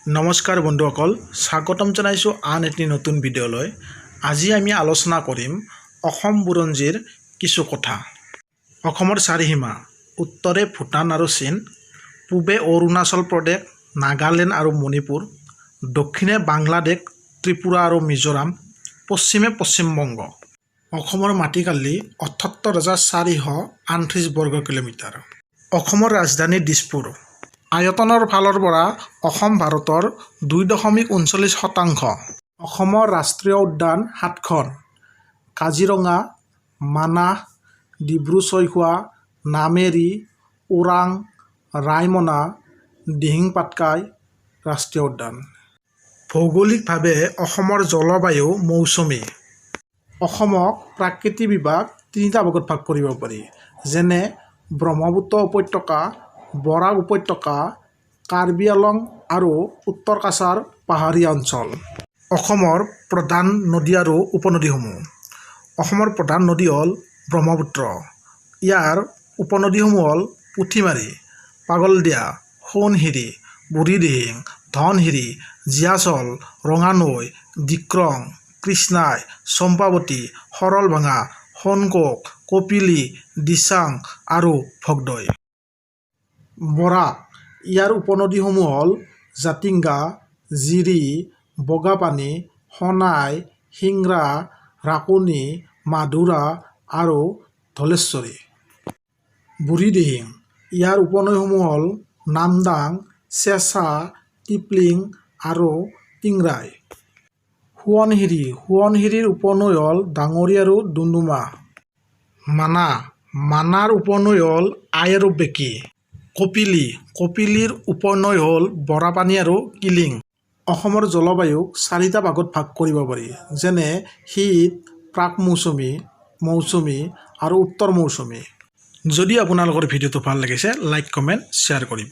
নমস্কাৰ বন্ধুসকল, স্বাগতম জনাইছোঁ আন এটি নতুন ভিডিঅ'লৈ। আজি আমি আলোচনা কৰিম অসম বুৰঞ্জীৰ কিছু কথা। অসমৰ চাৰিসীমা: উত্তৰে ভূটান আৰু চীন, পূবে অৰুণাচল প্ৰদেশ, নাগালেণ্ড আৰু মণিপুৰ, দক্ষিণে বাংলাদেশ, ত্ৰিপুৰা আৰু মিজোৰাম, পশ্চিমে পশ্চিমবংগ। অসমৰ মাটিকালি 78,438 বৰ্গ কিলোমিটাৰ। অসমৰ ৰাজধানী দিছপুৰ। আয়তনৰ ফালৰ পৰা অসম ভাৰতৰ 2.39%। অসমৰ ৰাষ্ট্ৰীয় উদ্যান সাতখন: কাজিৰঙা, মানাহ, ডিব্ৰু ছৈখোৱা, নামেৰী, ওৰাং, ৰায়মনা, দিহিং পাটকাই ৰাষ্ট্ৰীয় উদ্যান। ভৌগোলিকভাৱে অসমৰ জলবায়ু মৌচুমী। অসমক প্ৰাকৃতিক বিভাগ তিনিটা ভাগত ভাগ কৰিব পাৰি, যেনে ব্ৰহ্মপুত্ৰ উপত্যকা, বৰাক উপত্যকা, কাৰ্বি আংলং আৰু উত্তৰ কাছাৰ পাহাৰীয়া অঞ্চল। অসমৰ প্ৰধান নদী আৰু উপনদীসমূহ। অসমৰ প্ৰধান নদী হ'ল ব্ৰহ্মপুত্ৰ। ইয়াৰ উপনদীসমূহ হ'ল পুথিমাৰী, পাগলদিয়া, সোৱণশিৰি, বুঢ়ীদিহিং, ধনশিৰি, জীয়াচল, ৰঙানৈ, ডিক্ৰং, কৃষ্ণাই, চম্পাৱতী, সৰলভাঙা, সোণকোষ, কপিলী, দিচাং আৰু ভোগদৈ। বৰাক। ইয়াৰ উপনদীসমূহ হ'ল জাতিংগা, জিৰি, বগাপানী, সোণাই, শিংৰা, ৰাকনি, মাধুৰা আৰু ধলেশ্বৰী। বুঢ়ীদিহিং। ইয়াৰ উপনৈসমূহ হ'ল নামদাং, চেঁচা, টিপলিং আৰু টিংৰাই। সোৱণশিৰি। সোৱণশিৰিৰ উপনৈ হ'ল ডাঙৰী আৰু ডুমডুমা। মানাহ। মানাহৰ উপনৈ হ'ল আই আৰু বেকী। কপিলী। কপিলীৰ উপনৈ হ'ল বৰাপানী আৰু কিলিং। অসমৰ জলবায়ুক চাৰিটা ভাগত ভাগ কৰিব পাৰি, যেনে শীত, প্ৰাক মৌচুমী, মৌচুমী আৰু উত্তৰ মৌচুমী। যদি আপোনালোকৰ ভিডিঅ'টো ভাল লাগিছে, লাইক, কমেণ্ট, শ্বেয়াৰ কৰিব।